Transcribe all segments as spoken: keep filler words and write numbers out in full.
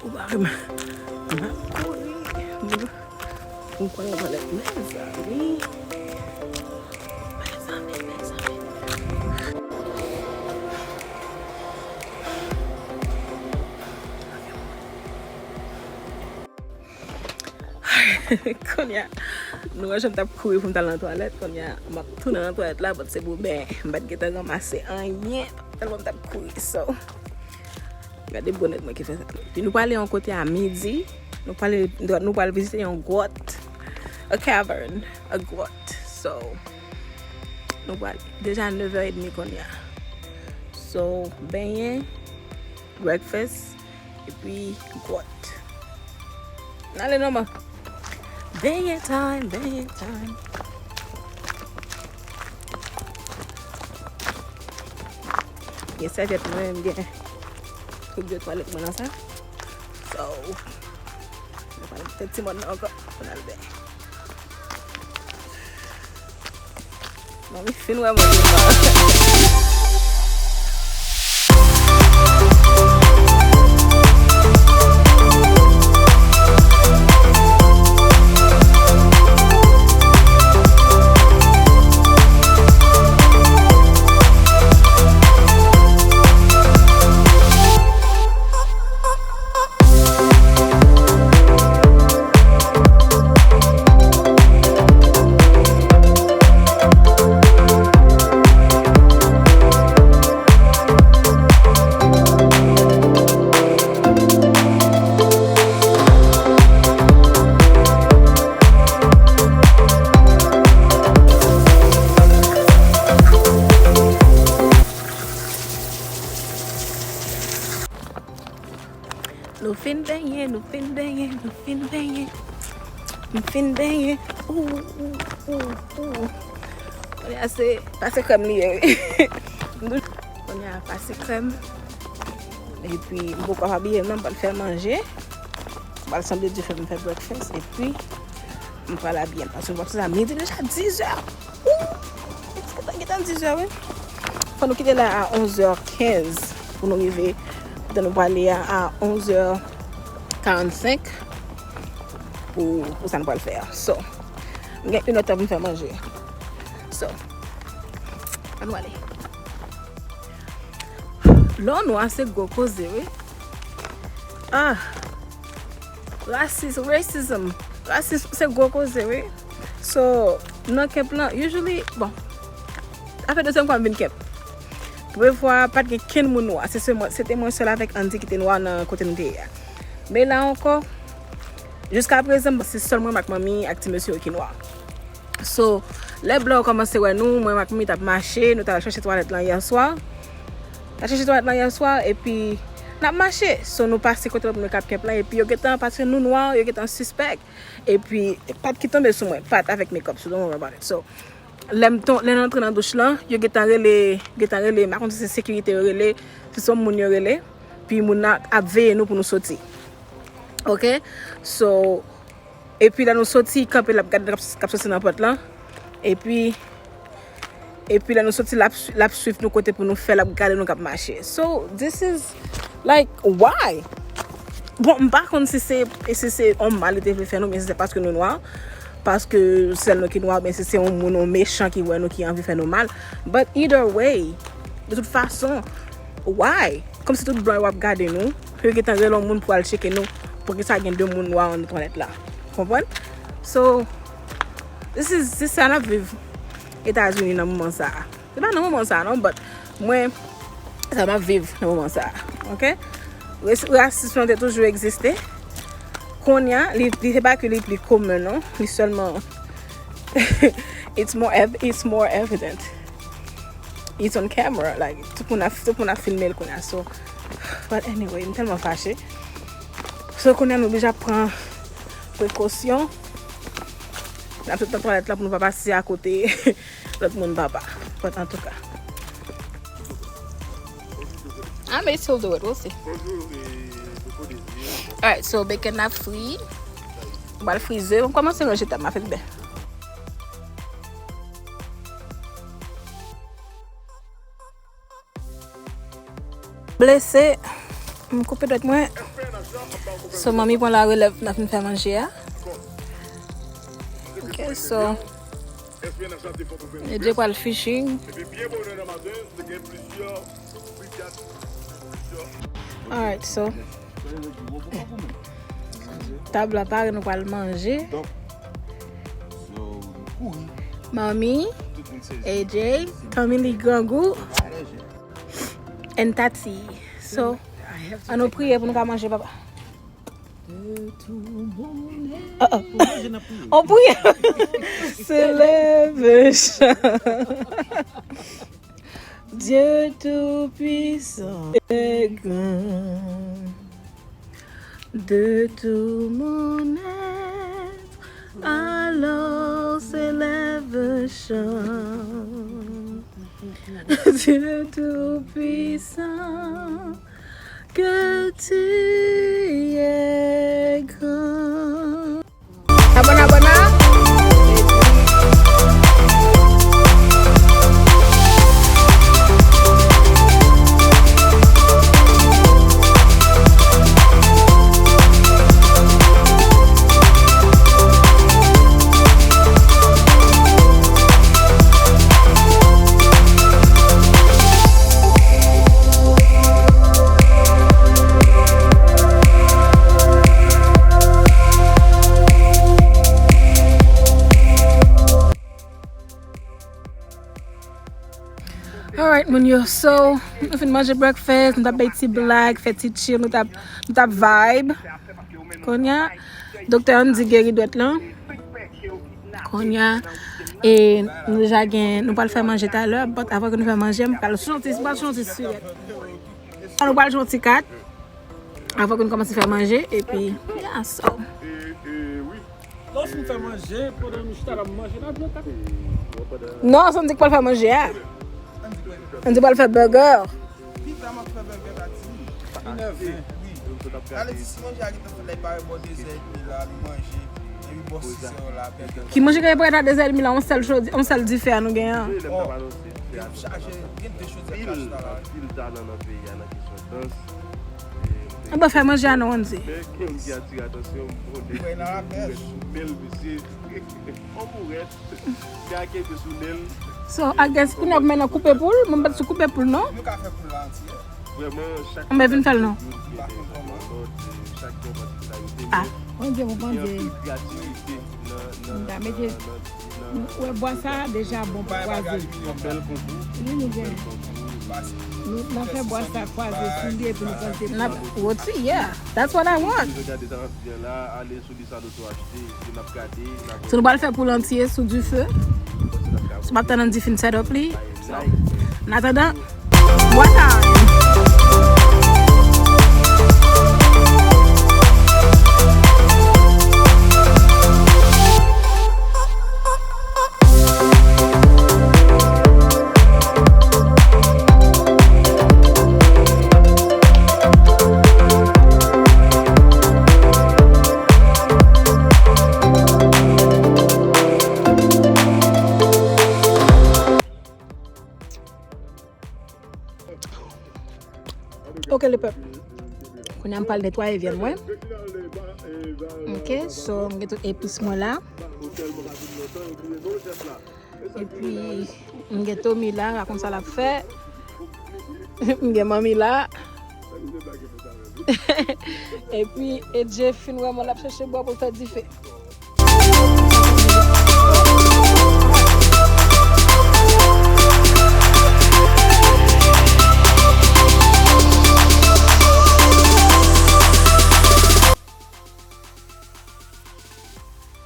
Ou pa wè m ap kouri. M pral nan twalèt, mezanmi. Mezanmi, mezanmi. Kounye a, nou wè jan m t ap kouri pou m t al nan twalèt. Kounye a, m ap tounen nan twalèt la, but se pou benyen. M pa t gentan ranmase anyen, tèlman m t ap kouri. So, gade bonèt mwen ki fè sa. Epi nou prale yon kote a midi. Nou prale, nou pral vizite yon gwòt. A cavern, a gwòt. So, nou prale. Deja nevè edmi kounye a. So, benyen, breakfast, epi gwòt. N ale non man. Benyen time, benyen time. Gen sèvyèt mwen, m gen tout de twalèt mwen nan sa. So, nou pral mete ti mòn nan ankò pou n al benyen. Manmi fin wè mwen devan. Nou fin benyen, nou fin benyen, nou fin benyen. M fin benyen. Ou, ou, ou, ou. Kounye a se pase krèm li ye, wi. Kounye a pase krèm. Epi, m poko ap abiye m non, m pral fè manje. M pral sanble di fè m fè breakfast. Epi, m pral abiye m. Paske m wè se sa midi deja, dizè. Ou! Gentan, gentan dizè, wi. Fò nou kite la a onzè kenz pou nou rive kote nou prale a, a onzè karannsenk pou, pou sa nou pral fè a. So, m gen inèdtan pou m fè manje. So, ann nou ale. Lè w nwa se gwo koze, wi. Ah! Rasis, racism. Rasis se gwo koze, wi. So, nan camp lan, usually, bon, sa fè dezyèm fwa m vin camp. Premye fwa, pa t gen kenn moun nwa. Se sèlman, se te mwen sèl avèk Andy ki te nwa nan kote nou te ye a. Men la ankò, jiska prezan, se sèl mwen ak manmi ak ti mesye yo ki nwa. So, lè blan yo kòmanse wè nou, mwen ak manmi t ap mache, nou t al chache twalèt lan yè swa. T al chache twalèt lan yè swa, epi n ap mache. So, nou pase kote lòt moun yo k ap camp lan, epi yo gentan, paske nou nwa, yo gentan sispèk. Epi, Pat ki tonbe sou mwen, Pat avèk makeup, so don't worry about it. So, lè m ton-, lè n antre nan douch lan, yo gentan rele, gentan rele, m pa konn si se sekirite yo rele, si se yon moun yo rele, pi moun nan ap veye nou pou nou soti. Ok? So, epi lè nou soti, kanpe l ap gade k ap, k ap soti nan pòt lan. Epi, epi lè nou soti, l ap, l ap swiv nou kote pou nou fè, l ap gade nou k ap mache. So, this is, like, why? Bon, m pa konn si se, si se yon mal li te vle fè nou, men se paske nou nwa. Paske sèl nou ki nwa, oubyen si se yon moun, yon mechan ki wè nou, ki anvi fè nou mal. But either way, de tout fason, why? Kòmsi tout blan yo ap gade nou, yo gentan rele yon moun pou al tcheke nou, poukisa gen de moun nwa nan twalèt la. Konprann? So, this is, se sa n ap viv Etazini nan moman sa a. Se pa nan moman sa a non, but mwen, sa m ap viv nan moman sa a. Ok? Res-, rasism lan te toujou egziste. Kounye a, li, li se pa ke li pli komen non, li sèlman, it's more ev-, it's more evident. It's on camera, like, tout moun ap, tout moun ap filme l kounye a, so, but anyway, m tèlman fache. So, kounye a, nou oblije ap pran prekosyon. N ap sot nan twalèt la pou nou pa pase akote lòt moun papa. But antouka. I may still do it, we'll see. Alright, so bacon la fri. M pral fri ze. M kòmanse ranje tab, m ap fè byen. Blese. M koupe dwèt mwen. So, manmi pran larelèv nan fin fè manje a. Ok, so, Edje pral fishing. Alright, so, tab la pare, nou pral manje. Manmi, Edje, Tommy li grangou, and Tati. So, ann nou priye pou nou ka manje, papa. Oh, oh. On priye. Se leve chan. Dieu Tout-Puissant est grand. De tout mon être, alors s'élève un chant. Dieu Tout-Puissant, que tu es grand. Abòne, abòne. Alright, moun yo, so, nou fin manje breakfast, nou t ap bay ti blag, fè ti chill, nou t ap, nou t ap vibe. Kounye a, doktè Andy geri dwèt lan. Kounye a, e nou deja gen, nou pral fè manje talè, but avan ke nou fè manje, m pral jwenn ti, m pral jwenn ti sirèt. An, nou pral jwenn ti kat avan ke nou kòmanse fè manje, epi, yeah, so. Lè w fin fè manje, pandan nou chita la manje, n ap jwe kat. Non, Sandy k pral fè manje a. Andy pral fè burger. Pita m ap fè bègè la di. Inèven. Wi. Ale di si manje a gentan fèt la, li pare bò dezè edmi la, nou manje. Epi bò sis è la, bègè. Ki manje k ap pare a dezè edmi la, yon sèl chodi, yon sèl dife a nou gen an. Oh. Gen chaje, gen de chodyè k la chita la. Anpil talan nan peyi a nan kesyon dans. Anben, fè manje a non, Andy. Men, Kendy atire atansyon m, bon, nèg ki pou rèt sou men l, mesye. On pou rèt. Gade kenbe sou nen l. So, I guess, kounye a pou mennen koupe poul, mwen pa t sou koupe poul, non? Nou ka fè poul la antye. Vrèman, chak... Mwen vin fè l, non? Chak yon patikilarite, ah, men Bondye, bon, Bondye. Gen anpil kreyativite nan, nan, nan, nan, nan, ou wè bwa sa a deja bon pou kwaze. Yon bèl konkou. Wi, nou gen. Nou, n ap fè bwa sa kwaze sou li epi nou pote. N ap roti, yeah. That's what I want. Jodi a, desann byen la, ale sou li sa nou tou achte, epi n ap gade, n ap... So, nou pral fè poul antye sou dife. So, m ap tann Andy fin set up li. So, an atandan, bwa sa. Ok, lepèp. Kounye a m pral netwaye vyann mwen. Ok, so, m gen tout epis mwen la. Epi, m gen Tommy la, rakonn sa l ap fè. M gen manmi la. Epi, Edje fin wè mwen l ap chèche bwa pou l fè dife.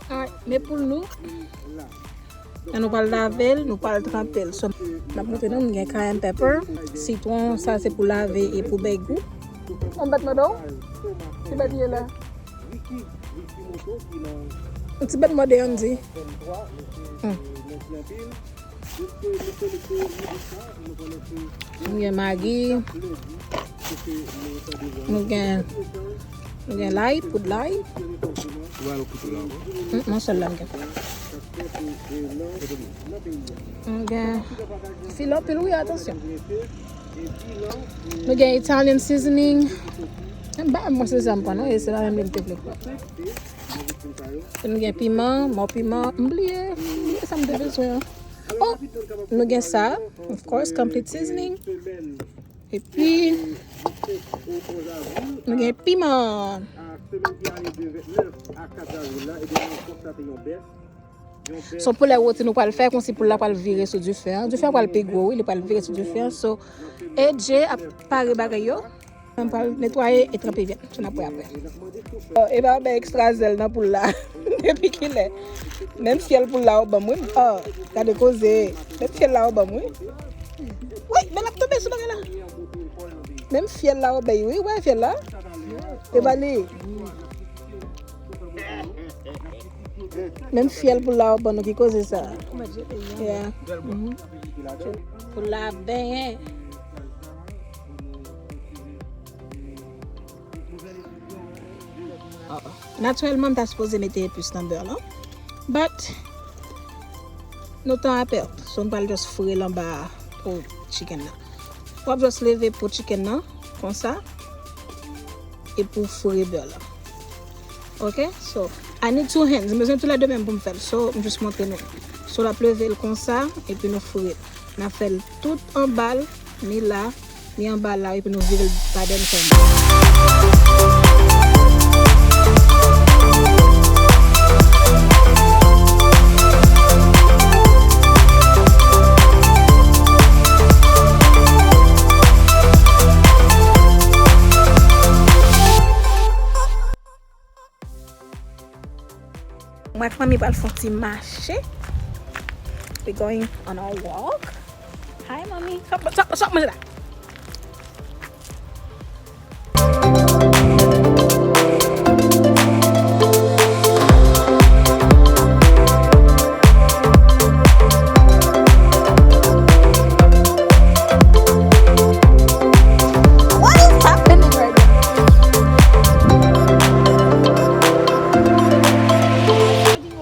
Alright, men poul nou. Lè nou pral lave l, nou pral tranpe l. So, m ap montre nou, m gen cayenne pepper, sitwon, sa se pou lave e pou bay gou. On bèt mòde w? Ki bèt li ye la? Yon ti bèt mòde Andy. Hmm. Nou gen Maggi. Nou gen, nou gen lay, poud lay. Hmm, yon sèl la m gen. Nou gen fil anpil, wi, atansyon. Nou gen Italian seasoning. M pa menm wè se sa m pran non, e se pa menm li m te vle pran. Nou gen piman, mò piman, m bliye, m bliye sa m te bezwen an. Oh, nou gen sa, of course, complete seasoning. Epi, nou gen piman. Se yon poulè woti nou pral fè, konsi poul la pral vire sou dife an. Dife an pral pi gwo, wi, li pral vire sou dife an. So, A J ap pare bagay yo. Mwen pral netwaye e tranpe vyann. N ap wè apre. Oh, e pa bay ekstra zèl nan poul la. Depi kilè? Menm fyèl poul la ou ban m, wi. Oh, gade koze. Menm fyèl la ou ban m, wi. Wi, men l ap tonbe sou bagay la. Menm fyèl la ou bay, wi. Wè fyèl la? E pa li. Menm fyèl poul la ou ban nou, ki koze sa? Yeah. Mhm. Poul la benyen. Natirèlman, m ta sipoze mete epis nan bè lan. But, nou tan ap pèdi. So, m pral just fre l anba po chicken nan. W ap just leve po chicken nan, konsa. Epi w fre bè lan. Ok? So, I need two hands. M bezwen tou lè de men m pou m fè l. So, m just montre nou. So, l ap leve l konsa, epi nou fre l. N ap fè l tout anba l, ni la, ni anba la, epi nou vire l pa dèyè n fè. Mwen ak manmi pral fè yon ti mache. We going on a walk. Hi, manmi. Sòt, sòt, sòt manje la. What is happening right now?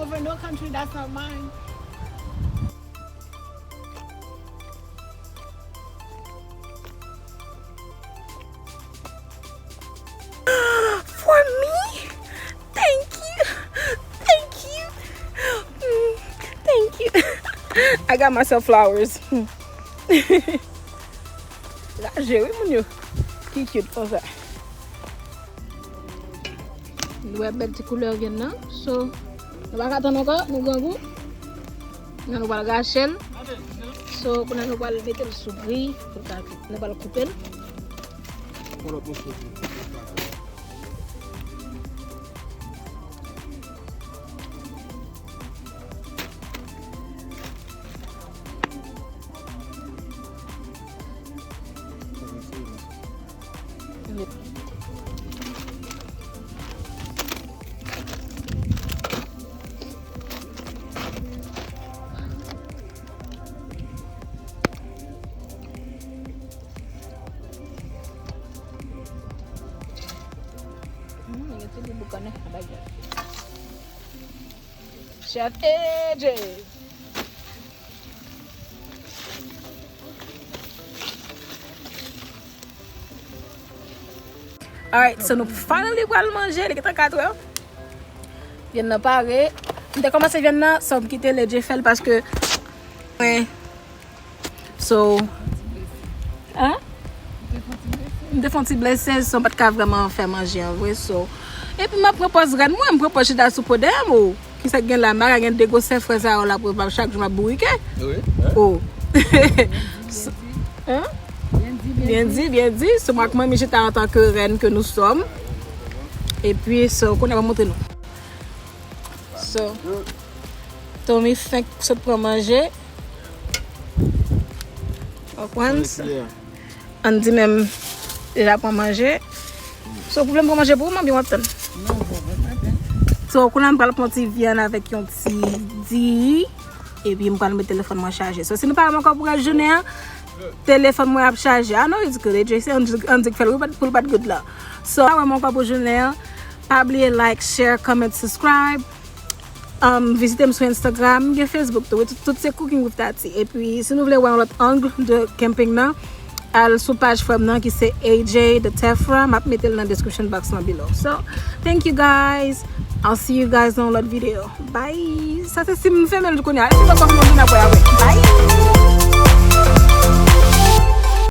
Over no country that's not mine. For me? Thank you. Thank you. Mm, thank you. I got myself flowers. Raje, wi, moun yo. Ki cute konsa. Nou wè bèl ti koulè vyann nan. So, nou pa ka tann ankò, nou grangou. Nan nou pral rache l. So, kounye a nou pral mete l sou gri pou l ka kwit. Nou pral koupe l. Yon lòt moso tou. Hmm, yon ti bout boukannen, a bay. Chef A J. Alright, so nou finally pral manje, li gentan kat è. Vyann nan pare. M te kòmanse vyann nan, so m kite Ledje fè l paske mwen So, hein? M te fè yon ti blese, so m pa t ka vrèman fè manje an vre, so. Epi m ap pran pòz rèn mwen, m pran pòz chita sou po dèyè m, o. Kisa k gen la, m pa ka gen de gwosè frè sa yo la pou chak jou m ap bourike. Wi, hein? O. So, hein? Byen di, byen di. So, m ak manmi chita antanke rèn ke nou sòm. Epi, so, kounye a m ap montre nou. So, Tommy fenk sot pran manje. Konprann? Andy menm deja pran manje. So, ou vle m pran manje pou ou, manmi, w ap tann? So, kounye a m pral pran ti vyann avèk yon ti diri. Epi m pral met telefòn mwen chaje. So, si nou pa wè m ankò pou rès jounen an, telefòn mwen ap chaje. I know it's good, A J, se Andy, Andy k fè l, wi, pou l pa t good la. So, pa wè m ankò pou jounen an. Pa bliye like, share, comment, subscribe. Um, vizite m sou Instagram, m gen Facebook tou, wi, tout, tout se Cooking with Tati. Epi, si nou vle wè yon lòt ang de camping nan, Al sou paj frè m nan ki se A J the Tefra. M ap mete l nan description box lan below. So, thank you guys. I'll see you guys on another video. Bye. Sa se si m fèmen l kounye a. E si papa m vin apre apre.